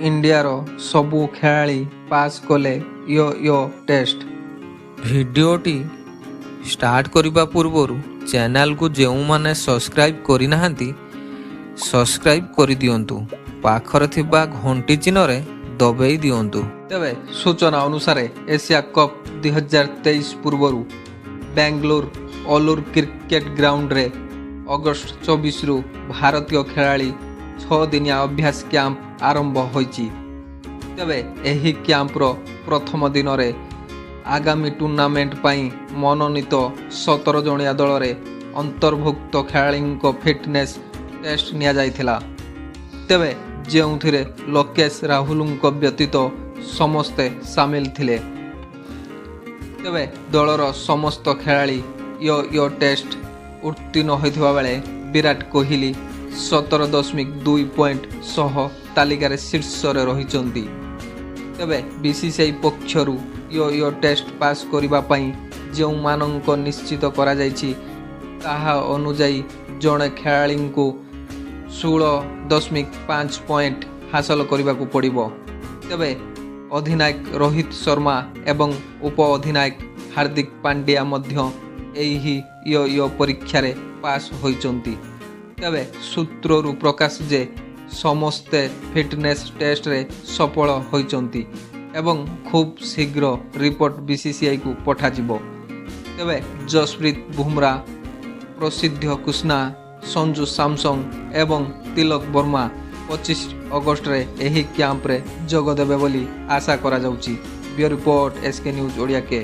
ଇଣ୍ଡିଆର ସବୁ ଖେଳାଳି ପାସ୍ କଲେ ୟୋ ୟୋ ଟେଷ୍ଟ। ଭିଡ଼ିଓଟି ଷ୍ଟାର୍ଟ କରିବା ପୂର୍ବରୁ ଚ୍ୟାନେଲକୁ ଯେଉଁମାନେ ସବସ୍କ୍ରାଇବ୍ କରିନାହାନ୍ତି, ସବସ୍କ୍ରାଇବ୍ କରିଦିଅନ୍ତୁ, ପାଖରେ ଥିବା ଘଣ୍ଟି ଚିହ୍ନରେ ଦବେଇ ଦିଅନ୍ତୁ। ତେବେ ସୂଚନା ଅନୁସାରେ, ଏସିଆ କପ୍ 2023 ପୂର୍ବରୁ ବାଙ୍ଗାଲୋର ଅଲୁର କ୍ରିକେଟ ଗ୍ରାଉଣ୍ଡରେ ଅଗଷ୍ଟ 24ରୁ ଭାରତୀୟ ଖେଳାଳି 6 ଦିନିଆ ଅଭ୍ୟାସ କ୍ୟାମ୍ପ ଆରମ୍ଭ ହୋଇଛି। ତେବେ ଏହି କ୍ୟାମ୍ପର ପ୍ରଥମ ଦିନରେ ଆଗାମୀ ଟୁର୍ଣ୍ଣାମେଣ୍ଟ ପାଇଁ ମନୋନୀତ 17 ଜଣିଆ ଦଳରେ ଅନ୍ତର୍ଭୁକ୍ତ ଖେଳାଳିଙ୍କ ଫିଟନେସ୍ ଟେଷ୍ଟ ନିଆଯାଇଥିଲା। ତେବେ ଯେଉଁଥିରେ ଲୋକେଶ ରାହୁଲଙ୍କ ବ୍ୟତୀତ ସମସ୍ତେ ସାମିଲ ଥିଲେ। ତେବେ ଦଳର ସମସ୍ତ ଖେଳାଳି ୟୋ ୟୋ ଟେଷ୍ଟ ଉତ୍ତୀର୍ଣ୍ଣ ହୋଇଥିବା ବେଳେ ବିରାଟ କୋହଲି 17.2 ପଏଣ୍ଟ ସହ ତାଲିକାରେ ଶୀର୍ଷରେ ରହିଛନ୍ତି। ତେବେ ବିସିସିଆଇ ପକ୍ଷରୁ ୟୋ ୟୋ ଟେଷ୍ଟ ପାସ୍ କରିବା ପାଇଁ ଯେଉଁମାନଙ୍କ ନିଶ୍ଚିତ କରାଯାଇଛି, ତାହା ଅନୁଯାୟୀ ଜଣେ ଖେଳାଳିଙ୍କୁ 16.5 ପଏଣ୍ଟ ହାସଲ କରିବାକୁ ପଡ଼ିବ। ତେବେ ଅଧିନାୟକ ରୋହିତ ଶର୍ମା ଏବଂ ଉପ ଅଧିନାୟକ ହାର୍ଦ୍ଦିକ ପାଣ୍ଡ୍ୟା ମଧ୍ୟ ଏହି ୟୋ ୟୋ ପରୀକ୍ଷାରେ ପାସ୍ ହୋଇଛନ୍ତି। ତେବେ ସୂତ୍ରରୁ ପ୍ରକାଶ ଯେ, ସମସ୍ତେ ଫିଟନେସ୍ ଟେଷ୍ଟରେ ସଫଳ ହୋଇଛନ୍ତି ଏବଂ ଖୁବ୍ ଶୀଘ୍ର ରିପୋର୍ଟ ବିସିସିଆଇକୁ ପଠାଯିବ। ତେବେ ଯଶପ୍ରୀତ ବୁମରା, ପ୍ରସିଦ୍ଧ କୃଷ୍ଣା, ସଞ୍ଜୁ ସାମସନ ଏବଂ ତିଲକ ବର୍ମା 25 ଅଗଷ୍ଟରେ ଏହି କ୍ୟାମ୍ପରେ ଯୋଗ ଦେବେ ବୋଲି ଆଶା କରାଯାଉଛି। Bureau report, SK news Odia କେ।